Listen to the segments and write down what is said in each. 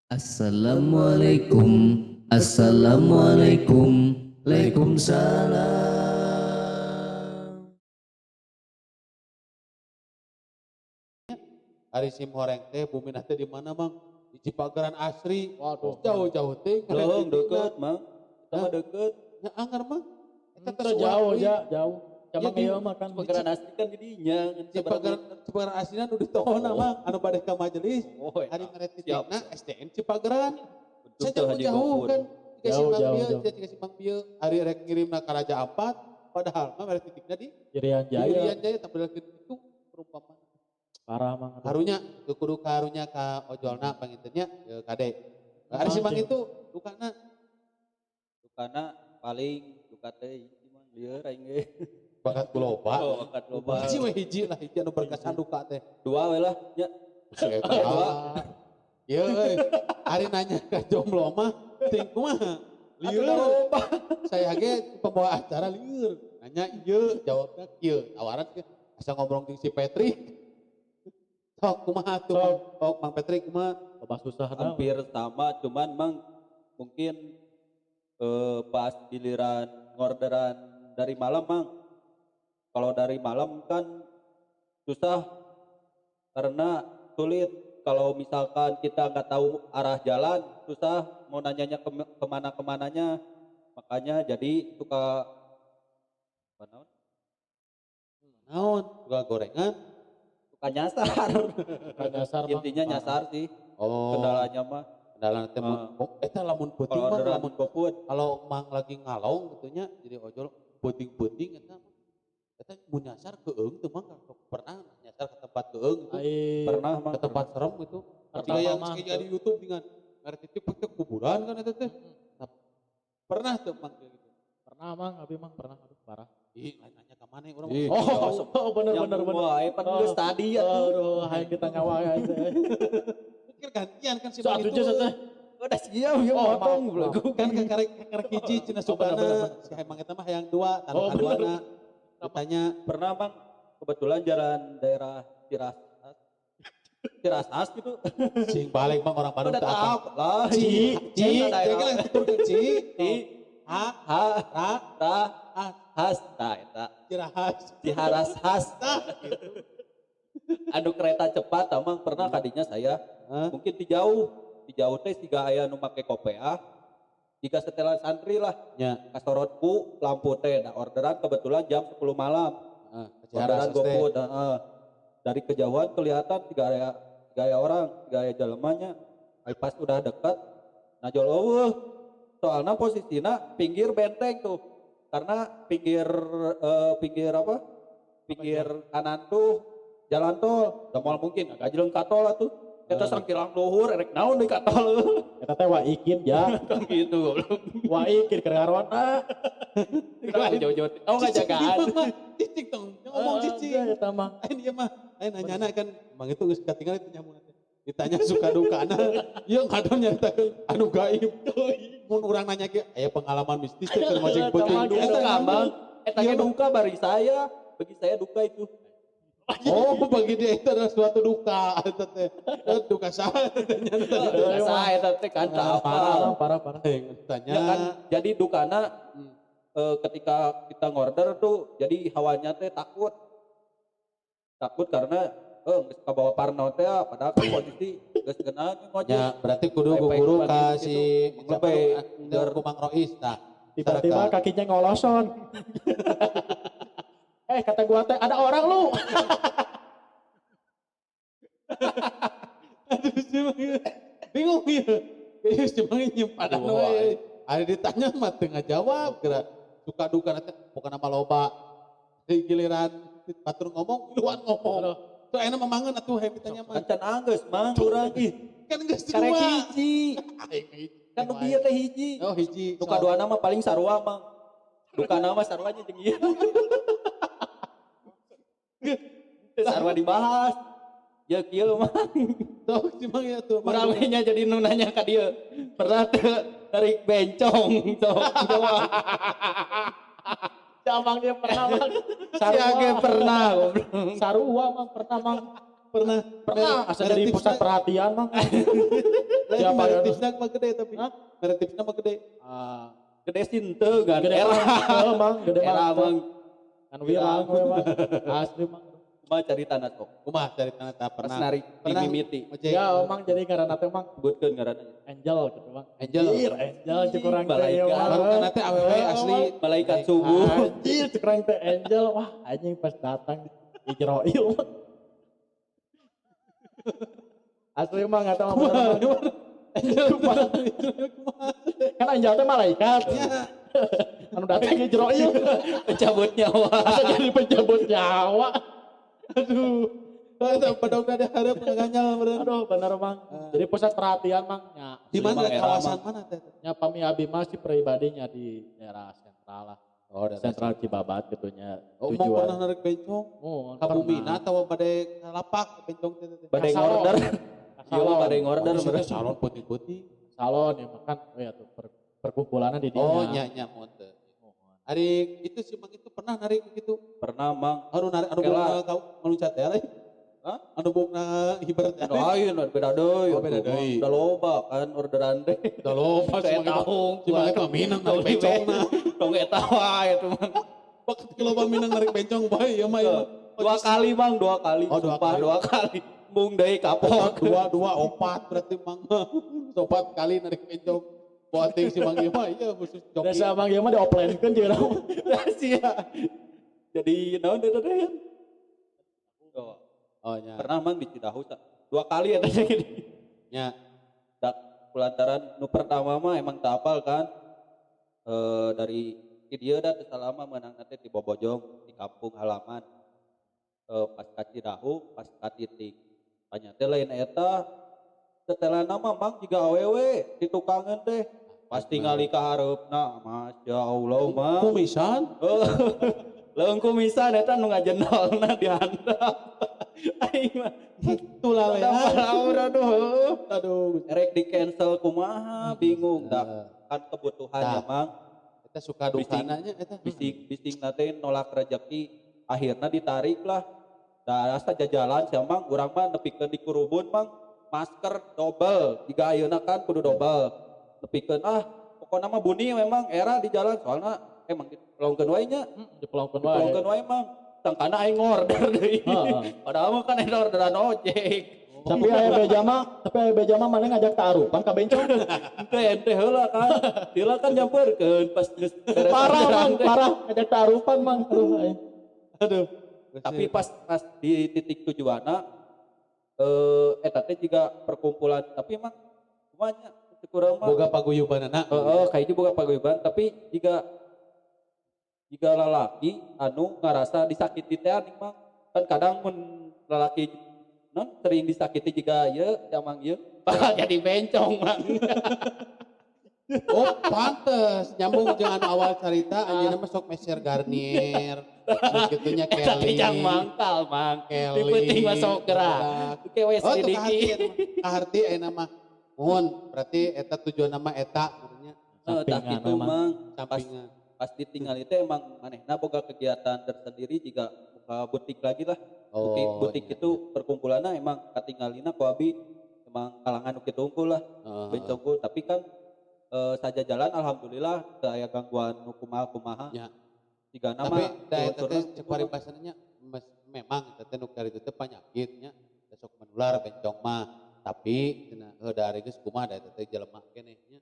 Assalamualaikum, Assalamualaikum, Waalaikumsalam. Ari sim horeng teh bumi teh di mana, Mang? Di Cipageran Asri. Waduh. Jauh-jauh teh. Belum deket, Mang. Sama deket. Ya anger, Mang. Eta teh Itu jauh suami. Ya, jauh. Cabang Jadi, ieu mah kan. Cipageran Asri kan di dinya. Cipageran Cipageran Asrina nu di tohona, Mang, anu bade ka majelis. Oh, Ari eta. mere Siap. titikna SDN Cipageran. Betul Saya tuh, Haji jauh-jauh Gofur. kan. Jika Jauh, simpang jauh, bieu, jauh. jika simpang bieu, ari rek ngirimna ka Raja Ampat, padahal mah mere titikna di Irian Jaya. Irian Jaya tampil itu perumpamaan. Parah, Mang. Aduh. Karunya teu kudu karunya ka ojolna pangintennya ya kade. Ari si Mang Mang, itu dukana? Dukana paling duka teh hiji, Mang, lieur aing ge. Bakat loba. Oh, bakat loba. Hiji we, hiji lah, hiji anu berkesan duka teh. Dua we lah nya. Dua. Ieu euy, ari nanya ka jomblo mah ting kumaha? Lieur. Loba. Saya ge pembawa acara lieur. Nanya ieu, jawabna kieu. Tawaran kieu. Asa ngobrol jeung si Patrick. Sok kumaha tuh, Mang? Sok Mang Patrick kumaha? Loba susah dah. Hampir sama, cuman Mang mungkin pas giliran ngorderan dari malam, Mang. Kalau dari malam kan susah karena sulit kalau misalkan kita nggak tahu arah jalan, susah mau nanyanya ke kemana kemananya, makanya jadi suka apa naon? Naon? Suka gorengan? Suka nyasar. Suka nyasar, Mang. Intinya Parah. Nyasar sih Oh. kendalanya mah. Kendala teh Ah. oh, eta lamun peuting kalau mah orderan lamun GoFood. Kalau Mang lagi ngalong gitu nya jadi ojol peuting-peuting eta mah. Eta mun nyasar keung teu, Mang? Pernah nyasar ke tempat keung gitu? Ai, Pernah, Mang. Ke tempat serem gitu. Pertama Jika yang mah jika di YouTube dengan ngerti teh kuburan kan eta teh. Nah, pernah tuh Mang kayak gitu? Pernah, Mang, abi Mang pernah, aduh parah. Ih, lain nanya ke mana urang. Ih, Oh, oh bener bener bener. Wah, pan geus tadi ya tuh. Aduh, hayang ditanya wae aing teh. Pikir gantian kan si Mang Satu itu. aja teh. Udah siap ya Oh, motong maaf, belagu. Kan ke karek karek hiji cenah Oh, sugana. bener, bener, Si Mang eta mah hayang dua, tanu Oh, bener. kaduana. Ditanya. Pernah, Bang, kebetulan jalan daerah Cirasas. Cirasas gitu. Sing balik, Bang, orang Bandung Udah teu apa. tahu lah. Ci, Ci, daerah. jadi lah tuturkeun Ci, Ci, H, H, Ra, Ra, A, Has, nah eta. Cirahas. Ciharas Has. Tah, gitu. Anu kereta cepat, Amang, pernah kadinya saya Hah? mungkin di jauh, di jauh teh siga aya nu make kopea. Jika setelan santri lah, Nya, kasorot ku lampu teh. Nah, orderan kebetulan jam 10 malam. Heeh, Ciharas Orderan teh. GoFood, heeh. Dari kejauhan kelihatan tiga aya orang, tiga aya jelemanya. Ai pas udah dekat, najol euweuh. Soalnya posisinya pinggir benteng tuh. Karena pinggir pinggir apa? Pinggir kanan tuh jalan tol. Da moal mungkin ngagajleng ka tol atuh. Eta sangkilang luhur erek naon deui ka tol. Eta teh wa ikin ya. Kan gitu goblok. Wa ikin keur ngaruan. Jauh-jauh. Oh, ngajagaan. Cicing tong, ngomong cicing. Eta mah. Lain ieu mah, lain nanyana kan Mang itu geus katinggal itu nyambung teh. Ditanya suka dukana, ieu ngadon nyaritakeun anu gaib. Mun urang nanya ge aya pengalaman mistis teh keur ngojek peuting. Duka, Eta Bang. Eta ge Iya, duka bagi saya. Bagi saya duka itu. Oh, bagi dia itu adalah suatu duka eta teh. Eh, duka saha teh nya tadi? Duka saya eta teh kan tak apa. Parah, parah, parah. Yang tanya. Ya kan jadi dukana ketika kita ngorder tuh jadi hawanya teh takut. Takut karena geus kabawa parno teh ah, padahal kan posisi geus geuna ngojek. Ya, berarti kudu Efek guru ka banding si gitu. siapa Lebih. nu ku Mang Rois tah. Tiba-tiba kakinya ngoloson. Eh, kata gua teh ada orang lu. Aduh, si Mang bingung ya. Kayaknya si Mang nyimpanan Aduh, we. Ada ditanya mah teu ngajawab geura. Suka duka teh bukan nama loba. Di giliran batur ngomong, luan ngomong. Tuh enak memangan atuh happy tanya mah. Kan can anggeus Mang urang ih. Kan geus Karek dua. hiji. Aing hiji. Kan nu bieu teh hiji. Oh, hiji. Nu kaduana mah paling sarua, Mang. Dukana mah saruanya jeung ieu. Teu sarua dibahas. Ya kieu mah. Tuh, si Mang ya tuh. Urang we nya jadi nu nanya ka dieu. Pernah teu tarik bencong sok jawab. Cabang dia pernah, Mang. Sia ge Sarua. pernah goblok. Sarua, Mang, pernah, Mang. Pernah. Pernah asa jadi pusat perhatian mah. Lain Siapa mere yang- tipsna mah gede tapi. Hah? Mere tipsna mah gede. Ah, Gede sih henteu kan. gede Era. mah, Mang, gede Era mah. mang. Kan wirang we mah. Asli mang. Kumaha caritana sok. Kumaha caritana tah Pas pernah. narik di Pernah. mimiti. Ojek. Ya, mang jadi ngaranna teh mang Sebutkeun ngaranna. Angel gitu mang. Angel. Anjir, Angel cek urang teh Malaikat. ieu mah. Baru kana teh awewe asli. Malaikat subuh. Anjir, cek urang teh Angel. Wah, anjing pas datang Ijroil. Asli mah nggak tahu Kumaha? apa. Angel kumaha? Kan Angel teh malaikat. Anu datang Ijroil. Pencabut nyawa. Asa jadi pencabut nyawa. Aduh. Eta bedogna dihareup ngaganyal meureun. Aduh, bener mang. Jadi pusat perhatian mang. Nya, Di mana Mang era, kawasan Mang. mana teh? nya pami abi mah sih pribadinya di daerah sentral lah. Oh, Sentral Cibabat gitunya. Oh, mau Tujuan. pernah narik bencong? Oh, Ka bumina atawa bade ka lapak bencong teh teh. Bade Ka salon. ngorder. Ka Iya, salon. bade ngorder Oh, meureun. salon putih-putih. Salon ya makan oh ya tuh perkumpulannya di dinya. Oh, nya nya mun teu. Ari itu si Mang itu pernah narik begitu. Pernah mang. Anu narik anu Kela. bukna ka ngaluncat teh lain. Hah? Anu bukna hiber teh. Lain beda deui. Oh, beda deui. Udah loba kan orderan teh. Da loba si Saya Mang itu. tahu. Si Mang itu mah minang narik bencongna. Tong eta wae itu mang. Waktu loba minang narik bencong bae ieu mah ieu mah. Dua kali mang, dua kali. Oh, dua Sumpah, kali. dua kali. Mung deui kapok. Dua dua opat berarti Mang. Opat kali narik bencong. Buating si Mang ieu mah iya khusus joki. Desa Mang ieu mah dioplainkeun jeung urang. Rahasia. Jadi naon eta teh kan? Oh, Oh nya. pernah mang di Cidahu dua kali eta teh gini. Nya. Tak kulantaran nu pertama mah emang tak apal kan. Dari di dieu da teu salama meunang teh di Bobojong di kampung halaman. Pas ka Cidahu, pas ka titik. Tanya teh lain eta setelan nama mang jiga awewe di tukangan teh. Pas tingali ka hareupna, Masya Allah mang. Kumisan? Leung kumisan eta nu ngajenolna di handap. Aing mah Tulalean. Ada aduh. Aduh. Erek di cancel kumaha bingung dah kan kebutuhannya Tah. mang Eta suka dukana nya eta. bising bising nate nolak rezeki akhirnya ditarik lah dah rasa jajalan sia mang urang mah nepikeun di kurubun mang masker double jika ayeuna kan kudu double nepikeun ah pokokna mah buni memang era di jalan soalna emang dipelongkeun wae nya Dipelongkeun wae. dipelongkeun wae mang sangkana aing ngorder deui Heeh. padahal mah kan eta orderan ojek Tapi aya beja mah, tapi aya beja mah maneh ngajak tarupan ka bencong. Ente ente heula kan. Heula kan nyamperkeun pas geus beres Parah orderan mang, teh. parah ngajak tarupan mang. Aduh, aing. Aduh. Tapi pas pas di titik tujuanna eta teh juga perkumpulan tapi emang kumaha nya cek urang mah boga paguyubanana. heeh kayaknya boga paguyuban tapi jika jika lalaki anu ngarasa disakiti teh aning mah kan kadang mun lalaki non sering disakiti jika ieu jamang ieu bakal jadi bencong mang. Oh pantes nyambung jeung anu awal carita anjeunna mah sok meser Garnier. Terus gitunya Eta teh Kelly. jang mangkal mang. Kelly. Di peuting mah sok gerak. Oke we Oh, itu selidiki. kaharti eta mah. Kaharti ayeuna mah. Mohon, berarti eta tujuan nama eta maksudnya Tah Sampingan gitu memang. mang. Pas sampingan. pas ditinggal itu emang manehna boga kegiatan tersendiri jika buka butik lagi lah. Butik, Oh, butik iya, itu perkumpulanna emang katinggalina ku abi emang kalangan nu kitu unggul lah, Heeh. bencong unggul. Tapi kan saja jalan alhamdulillah teu aya gangguan nu kumaha-kumaha. Ya. Jika Tapi nama da eta teh cek paribasana nya memang eta teh nu kitu teh panyakitnya sok menular bencong mah. Tapi cenah heuh da ari geus kumaha da eta teh jelema keneh nya.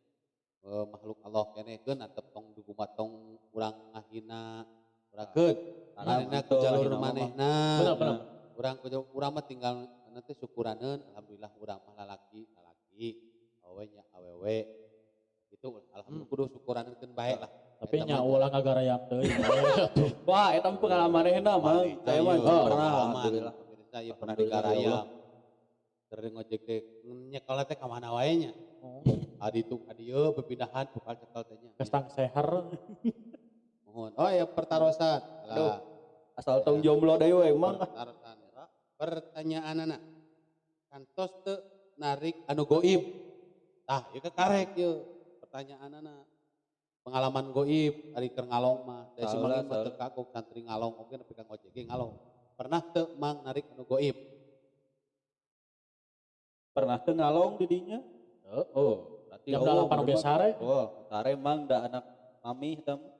Makhluk Allah keneh keun antep tong dugumat tong urang ngahina urang keun. Manehna ku jalur manehna. Bener, bener. Urang ku urang mah tinggal nanti syukuraneun alhamdulillah urang mah lalaki lalaki awewe nya awewe. Itu alhamdulillah kudu syukuraneun keun bae lah. Tapi Eta nya mah. ulah ngagarayam deui. Wah, eta mah pengalaman manehna mang. Saya mah Iya, pernah pengalaman. alhamdulillah. Pemirsa ieu pernah Alhamdulillah, ya digarayam. Keur ngojek teh nyekel teh ka mana wae nya. Adi itu adi ieu pepindahan bukal cekel teh nya. Kestang seher. Mohon. Oh ya pertarosan. Aduh. Lah, Asal tong jomblo deui we mang. pertarosan. Pertanyaanana. Kantos teu narik anu goib. Tah, ieu kekarek ieu pertanyaanana. Pengalaman goib ari keur ngalong mah. Da si Salah, Mang mah salah. teu kagok santri ngalong oge nepi ka ngojek ge ngalong. Pernah teu Mang narik anu goib? Pernah teu ngalong di dinya? Oh, Berarti jam oh, 8 oge bener mah. sare. Oh, sare mang da anak mami eta mah.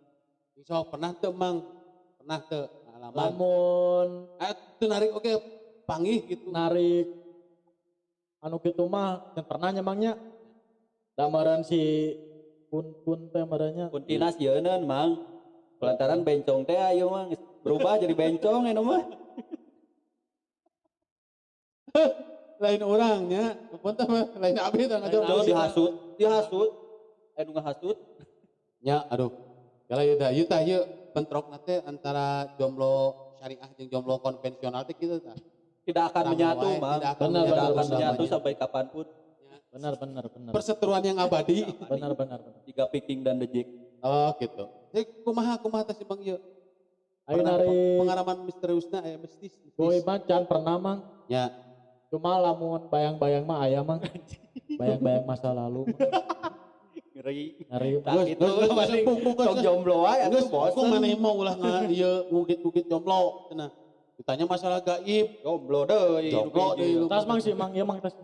Sok pernah teu Mang? Pernah teu pengalaman? Lamun Teu narik oge panggih gitu. Narik anu kitu mah can pernah nya, Mang, nya. Da meureun si kun-kun teh meureun nya. Kuntina sieuneun, Mang. Lantaran bencong teh ayo mah geus berubah jadi bencong eta mah. Lain orangnya, punten mah lain abi teh ngajak. Tuh dihasut, dihasut. Nu ngahasut. Nya, aduh. Kalau ieu da ieu tah ieu bentrokna teh antara jomblo syariah jeung jomblo konvensional teh kitu tah. Tidak akan Rame menyatu, wae, Mang. tidak akan Benar, Tidak benar, akan benar. menyatu selamanya. sampai kapanpun. Benar, benar, benar. Perseteruan yang abadi. Benar, benar, benar. Jika Viking dan The Jack. Oh, gitu. Jadi kumaha kumaha teh si Bang ieu? Ayo Pernah narik pengalaman misteriusna aya mistis. Mistis. goiban can pernah, Mang. Ya. Cuma lamun bayang-bayang mah aya, Mang. Bayang-bayang masa lalu mah. Ngeri. Ngeri. Tak Geus, gitu, geus, geus, paling pung, pung, geus, tong jomblo wae atuh Geus, bosen. kok maneh mah ulah nga ieu ngungkit-ngungkit jomblo cenah. Ditanya masalah gaib, Jomblo deui. Jomblo deui lu. Tas, Mang, si Mang ieu, Mang, tas.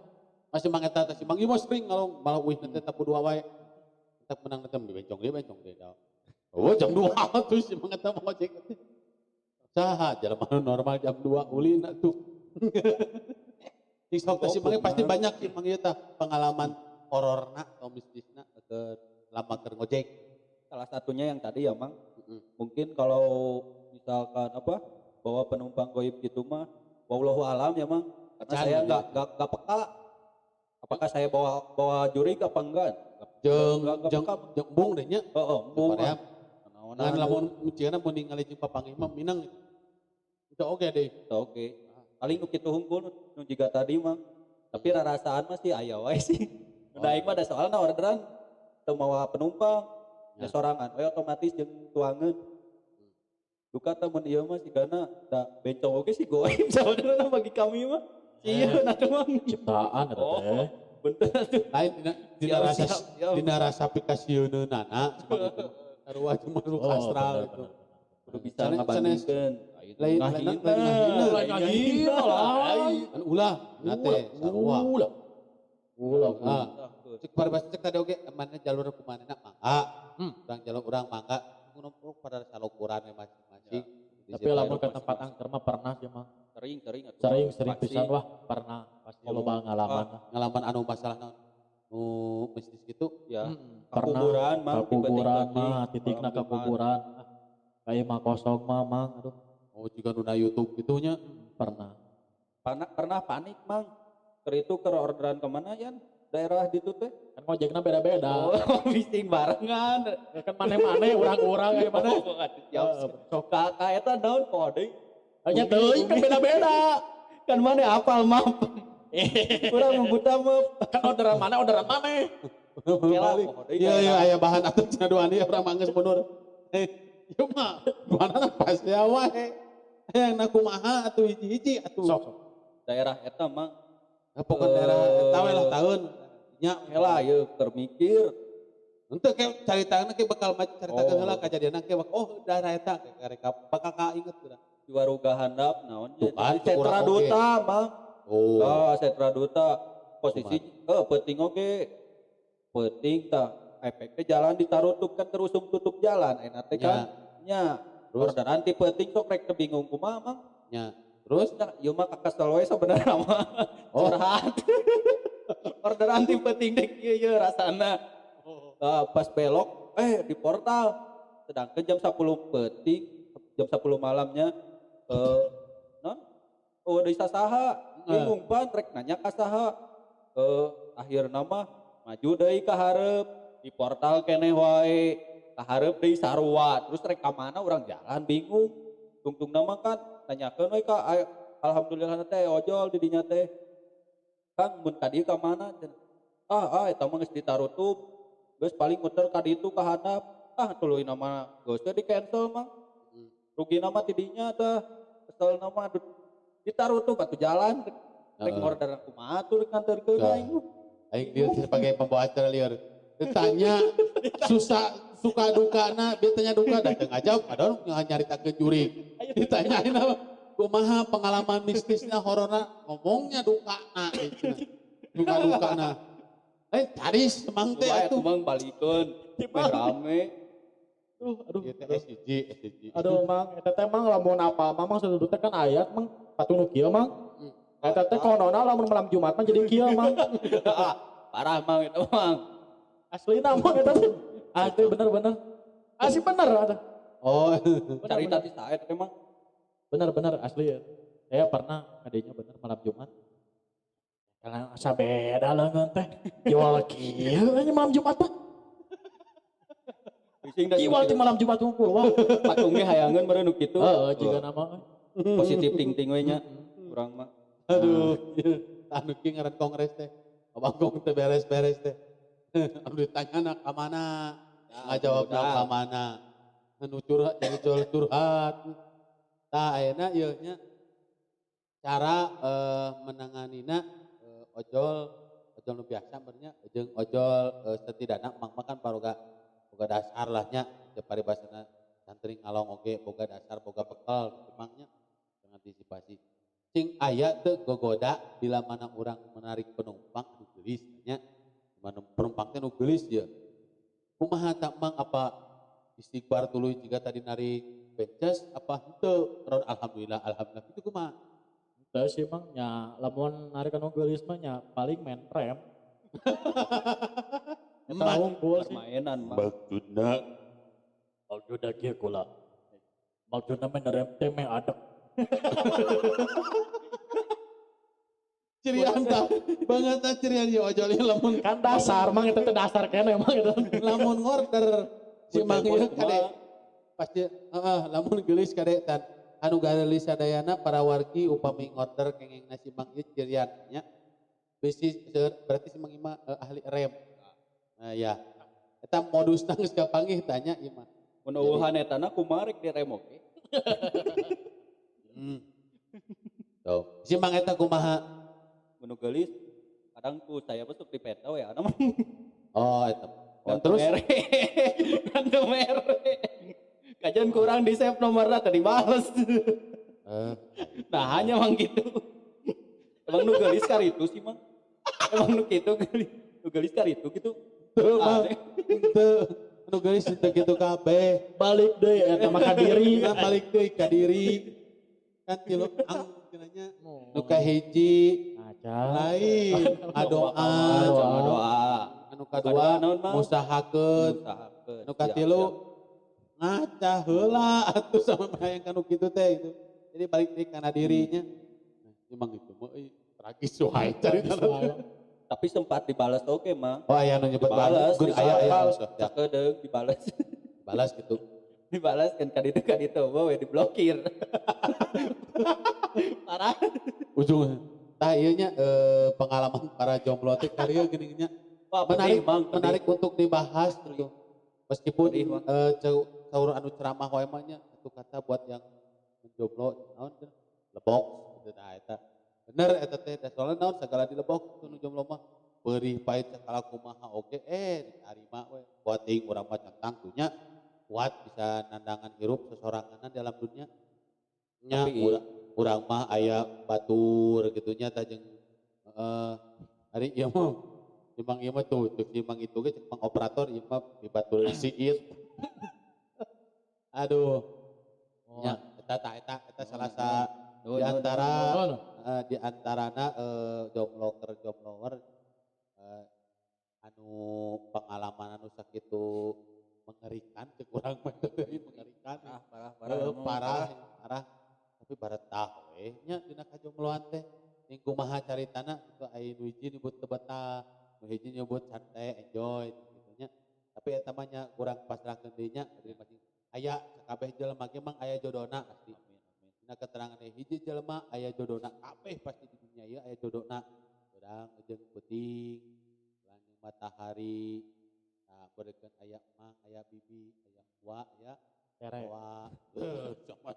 Masih mang eta teh si Mang ieu mah sering kalau malah uih teh tapu dua wae. Tetep menang teh bencong deui bencong deui. Oh, jam 2 tuh si Mang eta mau ngojek teh. Saha jelema nu normal jam 2 ulin atuh. Di sok teh si Mang pasti banyak si Mang ieu tah pengalaman hororna atau mistisna ke lama keur ngojek. Salah satunya yang tadi ya, Mang. Heeh. Mungkin kalau misalkan apa bawa penumpang goib gitu mah wallahu alam ya, Mang. Karena Can, saya gitu. nggak peka. Apakah saya bawa bawa jurig apa enggak? Jeung Nggak jeung peka. jeung embung deh nya. Oh, oh, embung. Korea. Naonan Ngan lamun cieuna mun ningali jeung papanggih mah minang. Itu oge deh. Oke. Paling nu kitu hungkul nu jiga tadi mah. Tapi rarasaan mah sih aya wae sih. Nu Oh. naik mah da soalna orderan teu mawa penumpang. Ya. Ya sorangan we otomatis jeung tuangeun. Duka teh mun ieu mah sigana da bencong oge sih goib sabenerna bagi kami mah. Sieun atuh mah. Ciptaan eta Oh. teh. Bener atuh. Lain dina dina Siap, rasa siap, siap. dina rasa pikasieunana cuma gitu. Sarua cuma makhluk Oh, astral benar, gitu. benar, benar. Kudu bisa Sanes- ngabandingkeun. Lain lain lain ngahina. Lain ngahina, lain. Kan ulah na teh sarua. Ulah. Ulah. Ah. Cek paribasa cek tadi oge mana jalur kumanehna mangga. Urang jalur urang mangga ngumpul pada salokuran we masing-masing. Di Tapi situ lamun ke aya tempat angker mah pernah sih, Mang. Sering sering atuh. Sering sering Pasti. pisan wah pernah pasti Ngomong. loba ngalaman. Ngalaman anu masalah naon nu mistis gitu. Ya. Mm, pernah Kuburan mang ke kuburan tiba-tiba mah titikna malam ke Jumat. kuburan. Ah, kayak mah kosong mah, Mang, aduh Oh juga nu na YouTube gitu nya. pernah. Pernah, pernah panik, Mang. Keur itu keur orderan kemana Yan? Daerah ditu teh. Kan ngojekna beda-beda. Oh, bising barengan. Ya kan maneh-maneh urang-urang kayak mana. Oh, aduh, siap. Sok Ka ka eta naon kode? hanya teuing kan beda-beda. Kan mana apal map. Urang membuta map. Kan orderan mana orderan mana. Kela, Balik. kode Iya iya aya bahan atuh cenah duaan ieu urang mah geus mundur. Eh, ieu mah duanana pasti wae. Hayang na kumaha atuh hiji-hiji atuh. Sok sok. Daerah eta mang. Nah, pokoknya daerah eta we lah taeun. Nya Kela ieu keur mikir. Henteu ke caritana ke bakal caritakeun Oh. heula kajadianna ke oh daerah eta ke karek bakal kainget geura. Di Waruga handap naon Tuh kan, Setra kurang oge. Duta, Mang. Oh. Ah, Setra Duta posisi penting oge. Penting tah. Efeknya jalan ditarutup kan terusung tutup jalan enak teh kan. Nya. Terus? Orderan ti penting sok rek teu bingung kumaha, Mang. Nya. Terus Nah, ieu mah kakesel we sebenarnya mah. Oh. Curhat. Orderan ti penting deh kieu ieu rasana. Ah, pas belok di portal. Sedangkan jam 10 penting, jam 10 malamnya non oh di saha bingung pan rek nanya ka saha akhirna mah maju deui ka hareup di portal keneh wae ka hareup deui sarua terus rek ka mana urang jalan bingung tungtungna mah kan tanyakeun we ka alhamdulillah teh ojol di dinya teh Kang mun ka dieu ka mana cenah. Ah eta mah geus ditarutup geus paling muter ka ditu ka handap ah tuluy nama geus teh di cancel mah rugi nama ti dinya teh kesel nama ditarutup atuh jalan rek Heeh. order kumaha tuh rek nganterkeun Tah. aing mah. Aing dia sebagai pembawa acara liar. Ditanya susah suka dukana, dia tanya duka datang aja padahal nyaritakeun jurig. Ditanyain apa? Kumaha pengalaman mistisnya hororna ngomongnya dukana gitu. Duka-dukana. Caris emang teh Lumayan atuh. Mang balikeun. Meh rame. Aduh, aduh. Ieu teh SIG, SIG. Aduh, Mang, eta teh Mang lamun apa Mang sudut teh kan ayat Mang patung nu kieu Mang. Eta teh konona lamun malam Jumat mah jadi kieu Mang. Parah Mang eta Mang. Aslina Mang eta teh. Asli bener-bener. Asli bener eta. Oh, Carita ti sae teh Mang. Bener-bener asli ya. Saya pernah adanya bener malam Jumat. Kalau asa beda leungeun teh. Jual kieu nya malam Jumat mah. Bising da Jual di malam Jumat unggul. Wah. patungnya hayangeun meureun nu kitu. Heeh, jiga nama. Positif thinking we nya urang mah. Aduh. Anu kieu ngaran kongres teh. Abangkong teh beres-beres teh. Anu ditanya ka mana? Ngajawabna ka mana? Anu curhat jadi jual curhat. Tah ayeuna ieu nya cara menanganina ojol ojol nu biasa bernya jeung ojol setidakna mang mah kan baroga boga dasar lah nya teu paribasana santri ngalong oge boga dasar boga bekal gitu mang nya mengantisipasi cing aya teu gogoda bila mana urang menarik penumpang nu geulis nya mana penumpang teh nu geulis ieu kumaha tah mang apa istighfar tuluy jika tadi narik bences apa henteu alhamdulillah alhamdulillah kitu kumaha. Teu sih Mang nya lamun narik anu geulis mah nya paling main rem. Eta unggul sih. Permainan Mang. Maksudna Maksudna kieu kula. Maksudna main rem teh meh adek. Cirian tah banget tah cirian ieu ojol ieu lamun kan dasar Mang eta teh dasar keneh Mang eta. Lamun ngorder si Mang ieu kade pasti heeh lamun geulis kade tan anu geulis sadayana para wargi upami ngorder kengeng nasi Mang ieu cirian nya bisi berarti si Mang ieu mah ahli rem. Nah ya eta modusna geus kapanggih tanya ieu mah. Mun eueuhan etana kumaha rek direm oge. Tuh, si Mang eta kumaha? Mun geulis kadang ku saya besuk di peta we ana mah. Oh eta. Oh, terus kan teu mere. Kajian kurang di save nomorna tadi bales. Nah hanya mang gitu. Emang nu geulis karitu sih Mang. Emang nu kitu geulis, nu geulis karitu gitu. Teu Mang. Teu nu geulis teu kitu kabeh. Balik deui eta mah ka diri. Nah, balik deui ka diri. Kan tilu ang cenanya nu kahiji lain ngadoa, doa. Anu kadua ngusahakeun, anu katilu ngaca heula atuh sama hayang kanu kitu teh gitu. Jadi balik deui kana dirinya. Emang itu mah euy tragis wae carita. Tapi sempat dibalas oge Mang. Oh aya nu nyebut balas. Aya aya sakedeung dibalas. Balas gitu. Dibalas kan kaditu we diblokir. Parah. Ujung tah ieu nya pengalaman para jomblo teh karieu geuning nya. Wah, menarik, pedih, Mang, pedih. Menarik untuk dibahas gitu. Meskipun saur anu ceramah wae mah nya satu kata buat yang menjomblo naon teh lebok gitu tah eta. Bener eta teh da soalna naon sagala dilebok nu jomblo mah perih pahit sakala kumaha oge ditarima we. Buat teuing urang mah cantang dunya kuat bisa nandangan hirup sesoranganan dalam dunia. Nya urang mah aya batur gitu nya tah jeung hari ieu mah Imang ieu mah tuh cek imang itu ge cek mang operator ieu mah dibatur isiin. Aduh. Nya eta ta eta eta salah sa di antara di antarana jombloker jomblower anu pengalaman anu sakitu mengerikan cek urang mah mengerikan parah parah tapi baretah we nya dina kajombloan teh ning kumaha caritana kitu aya nu hiji nyebut teu betah nu hiji nyebut santai enjoy kitu nya tapi eta mah nya kurang pasrahkeun deui nya masing aya sakabeh jelema ge mang aya jodona pasti. Dina keterangan hiji jelema aya jodona kabeh pasti di dunia ieu aya jodona urang jeung peuting langit matahari nah beurekeun aya mang aya bibi aya wa aya wa sama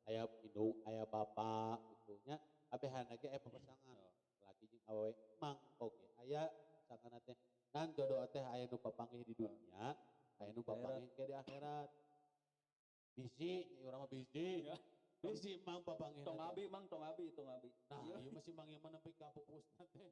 aya indung aya bapak kitu nya kabehana ge aya papasangan laki jeung awewe mang oge aya pasanganna teh ngan jodoh teh aya nu papanggih di dunia aya nu papanggih ke di akhirat bisi urang mah bisi bisi mang papanggih tong abi mang tong abi tong abi nah ieu mah si mang ieu mah nepi ka pupusna teh.